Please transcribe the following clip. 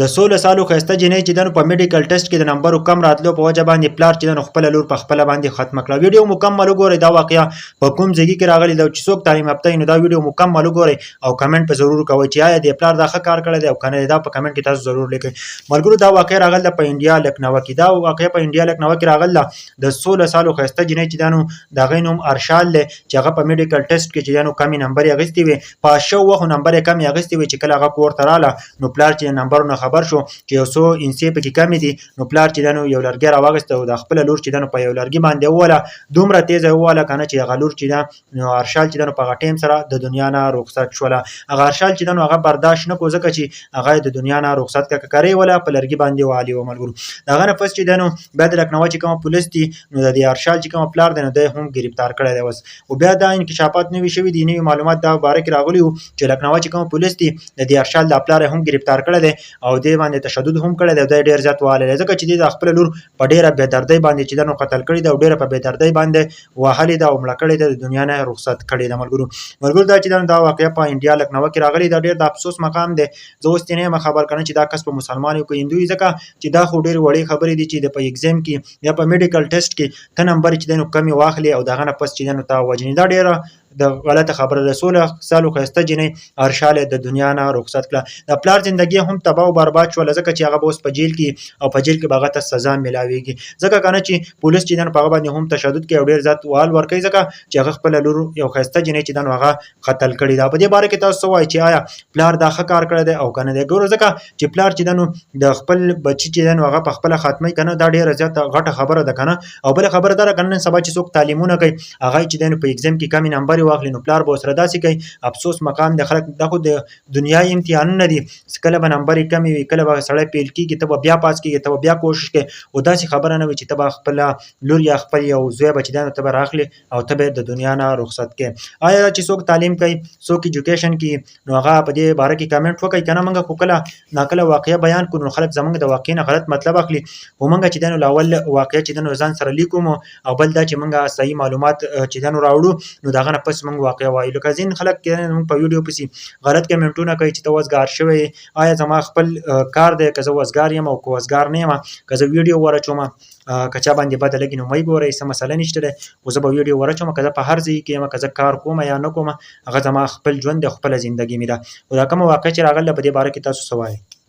د 16 سالو ښایسته جینۍ چې دنو په میډیکل ټیسټ کې د نمبرو کم راتلو په وجه باندې پلار چې دنو خپله لور په خپله باندې ختمه کړه. ویډیو مکمل وګورئ، دا واقعیا په کوم ځای کې راغلي ده چې څوک تعلیم یافته نو دا ویډیو مکمل وګورئ او کمنټ په ضرور کوئ چې آیا د پلار دا ښه کار کړی دی او کنه، دا په کمنټ کې تاسو ضرور لیکئ. ملګرو، دا واقعیا راغله په انډیا لکنهو کې، دا واقعیا په انډیا لکنهو کې راغله. د 16 سالو ښایسته جینۍ چې دنو د هغې نوم ارشال دی چې هغه په میډیکل ټیسټ کې چې دنو کمې نمبرې اخیستې وې، پاس شوه خو نمبر یې کمې اخیستې وې. چې کله هغه کور ته راله نو پلار چې نمبرونه خبر شو چې یو څو انسې پکې کمې دي، نو پلار چې دنو یو لرګی راواغسته او د خپله لور چې دنو په یو لرګي باندې ووله، دومره تیزه یې ووله که نه چې هغه لور چې ده نو ارشال چې دنو په هغه ټیم سره د دنیا نه رخصت شوله. هغه ارشال چې دنو هغه برداشت نه کو ځکه چې هغه د دنیا نه رخصت کړه، ککرې وله په لرګي باندې والي وه. ملګرو، د هغه نه پس چې دنو بیا د لکنهو چې کومه پولیس دي نو د دې ارشال چې کومه پلار دی نو دی هم ګرفتار کړی دی. اوس او بیا دا انکشافات نوي شوي دي، نوي معلومات دا باره کې راغلي وو چې لکنهو چې کوم پولیس دي د دې ارشال د پلار هم ګرفتار کړی دی او دې باندې تشدد هم کړی دی او دی ډېر زیات وهلی دی، ځکه چې دی د خپله لور په ډېره بې دردۍ باندې چې ده نو قتل کړې ده او ډېره په بې دردۍ باندې وهلې ده او مړه کړې ده، د دنیا نه رخصت کړې ده. ملګرو، دا چې ده دا واقعه په انډیا لکنهو کې راغلې ده، ډېر د افسوس مقام دی. زه اوس ترې نه یم خبر که نه چې دا کس په مسلمان یو که هندو وي، ځکه چې دا خو ډېرې وړې خبرې دي چې د په ایگزام کې یا په میډیکل ټیسټ کې ته نمبر چې دی نو کمې واخلې او د هغه نه پس چې دی نو تا وژني، دا ډېره د غلطه خبره ده. 16 سالو ښایسته جینۍ ارشاله د دنیا نه رخصت کړه، د پلار زندګي هم تباه او برباد شوله، ځکه چې هغه به اوس په جیل کې او په جیل کې به هغه ته سزا ملاویږي، ځکه که نه چې پولیس چې دی نو په هغه باندې هم تشدد کوي او ډېر زیات وال ورکوي، ځکه چې هغه خپله لور یو ښایسته جینۍ چې دی نو هغه قتل کړې ده. په دې باره کې تاسو څه وایئ چې آیا پلار دا ښه کار کړی دی او که نه دی؟ ګوره، ځکه چې پلار چې دی نو د خپل بچي چې دی نو هغه په خپله خاتموي که نه، دا ډېره زیاته غټه خبره ده که نه. او بله خبره دا ده که نن سبا چې څوک تعلیمونه کوي هغه چې دی نو په ایگزام کې کمې نمبرې واخلي نو پلار به ورسره داسې کوي. افسوس مقام دی. خلک دا خو د دنیا امتحانونه دي، کله به نمبرې کمې وي، کله به سړی فیل کېږي، ته به بیا پاس کېږي، ته به بیا کوشش کوې، خو داسې خبره نه وي چې ته به خپله لور یا خپل یو زوی به چې دی نو ته به راخلې او ته به د دنیا نه رخصت کې. آیا چې څوک تعلیم کوي، څوک ایجوکیشن کوي نو هغه په دې باره کې کمنټ وکړي که نه؟ موږ خو کله ناکله واقعه بیان کړو نو خلک زموږ د واقعې نه غلط مطلب اخلي، خو موږ چې دی نو لاول واقعه چې دی نو ځان سره لیکو او بل دا چې موږ صحیح معلومات چې دی نو راوړو نو د هغه نه پس موږ واقعه وایو. لکه ځینې خلک موږ په ویډیو پسې غلط کمنټونه کوي چې ته وزګار شوی. آیا زما خپل کار دی که زه وزګار یم او که وزګار نه یم؟ که زه ویډیو ورچوم که چا باندې بده لګي نو مه یې ګورئ، څه مسله نشته دی، خو زه به ویډیو ورچوم. که زه په هر ځای کې یم، که زه کار کوم یا نه کوم، هغه زما خپل ژوند دی، خپله زندګي مې ده. خو دا کومه واقعه چې راغله په دې باره کې تاسو څه وایئ؟